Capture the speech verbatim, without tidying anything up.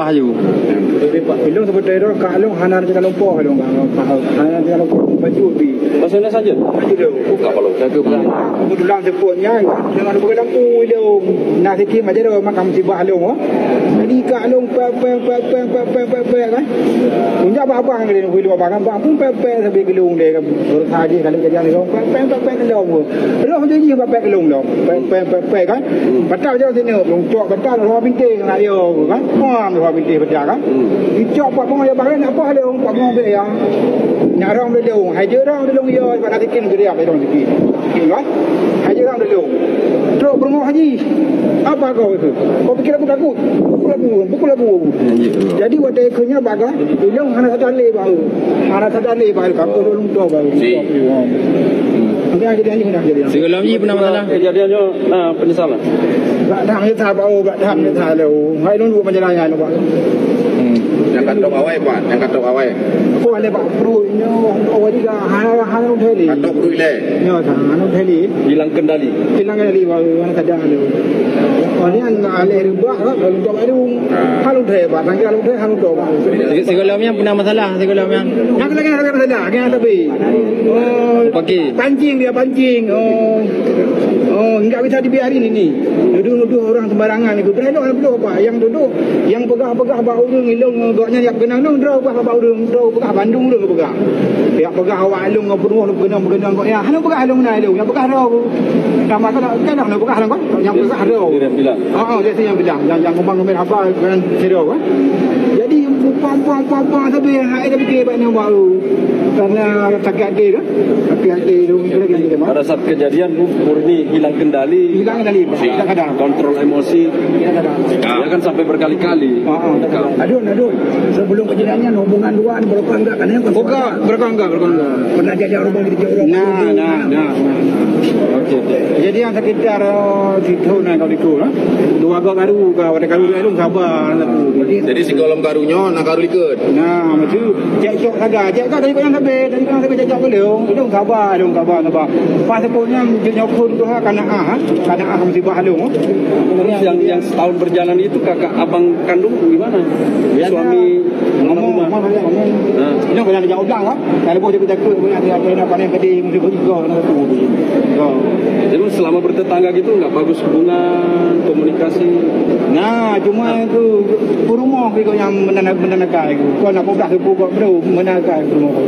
Ayo. Ilong sebeutôi droe ka ilong hana jaga lumpoh ilong ka hana jaga lumpoh baju bi. Pasal na saja. Baju dia. Buka balok jaga berang. Kebetulan sepuh nya dengan buka lampu ilong. Nah sikit macam tu makam sibah ilong. Jadi ka ilong pek pek pek pek pek pek pek pek kan. Unjak abang kali ni ilong abang abang pun pek pek sambil gelung dia kan. Terus haji kalau jadi ilong pek pek pek pek ilong. Roh dia ni pek pek ilong dong. Pek pek pek pek kan. Batal je sini, lungkok batal, lua binti nak yo kan. Pam lua binti batal kan. Dicok pak pengawa baru nak apa ada pak pengawa ya. Nak orang belum, hai je orang belum yo, pak nak tikin geriak orang tikin. Kan? Hai je orang belum. Trok berumah haji. Apa kau itu? Kau pikir aku takut? Pukul aku, pukul aku. Jadi waktu itu nya bagai, ilong hana sadar le baru. Hana sadar le baru kampung lungkok baru. Nanti yang jadi ni nak jadi. Sigohlom jih pernah masalah. Kejadian nyoe na penyesalan. Bak dam ni tha bau, bak dam ni tha leu. Hai lôn dua penjelayan bak. Nyang katok awai, Pak. Nyang katok awai. Aku ada bak perut nyo, awai juga hana hana udah ni. Katok perut le. Nyo tha hana udah ni. Hilang kendali. Hilang kendali baru hana sadar leu. Oh ni anak aleh rebah kan, lalu tak baru. Hana udah bak, tangga hana udah, hana udah bak. Sigohlom nyang pernah masalah, sigohlom nyang. Nyang lagi hana masalah, nyang tapi. Oh, Pakai. Pancing dia pancing. Oh. Oh, enggak bisa dibiarin ini. Nuduh-nuduh orang sembarangan itu. Terlalu apa? Yang duduk, yang peugah-peugah bak ureueng ilong goknya yak kenang dong, droe peugah bak ureueng, droe peugah bandum ureueng peugah. Yak peugah awak ilong ngon penuh kenang-kenang goknya. Hana peugah ilong na ilong, yang peugah droe. Sama kan kan hana peugah ilong kan? Yang peugah droe. Dia bilang. Ha ah, dia yang bilang. Yang yang ngomong ngomong apa kan siro kan. Jadi pumpang pumpang pumpang tapi hai dah fikir bak nyang baru. Karena sakit hati tu. Sakit hati tu lagi dia mah. Pada saat kejadian tu murni hilang kendali. Hilang kendali, Masih tak sadar. Kontrol emosi. Tidak sadar. Ya kan sampai berkali-kali. Ha ah. Adun, adun. Sebelum kejadiannya hubungan dua ni berapa enggak kan? Bukan, berapa enggak, berapa enggak. Pernah jadi orang gitu orang. Nah, nah, nah. Okey, okey. Jadi yang sekitar oh, situ nah kau itu lah. Dua gak baru kau ada karu dia tu sabar. Jadi sigohlom karu nyoe na karu likot. Nah, macam cek cok saga. Cek kau tadi kau yang sampai, tadi kau yang sampai cek cok kau dia. Dia sabar, dia sabar, sabar. Pas sepuluhnya dia nyokong tu ha kana ah, ha. Kana ah musibah lu. Terus yang yang setahun berjalan itu kakak abang kandung gimana? Suami ngomong, ngomong, ngomong. Nah. Ini kena dijak ulang lah. Kalau boleh kita tu, boleh ada ada nak pandai gede mesti bagi kau nak tu. Kau. Jadi selama bertetangga gitu nggak bagus hubungan, komunikasi? Nah, cuma itu rumah kau yang menandakan itu. Kau nak peugah tu kau perlu menandakan rumah kau.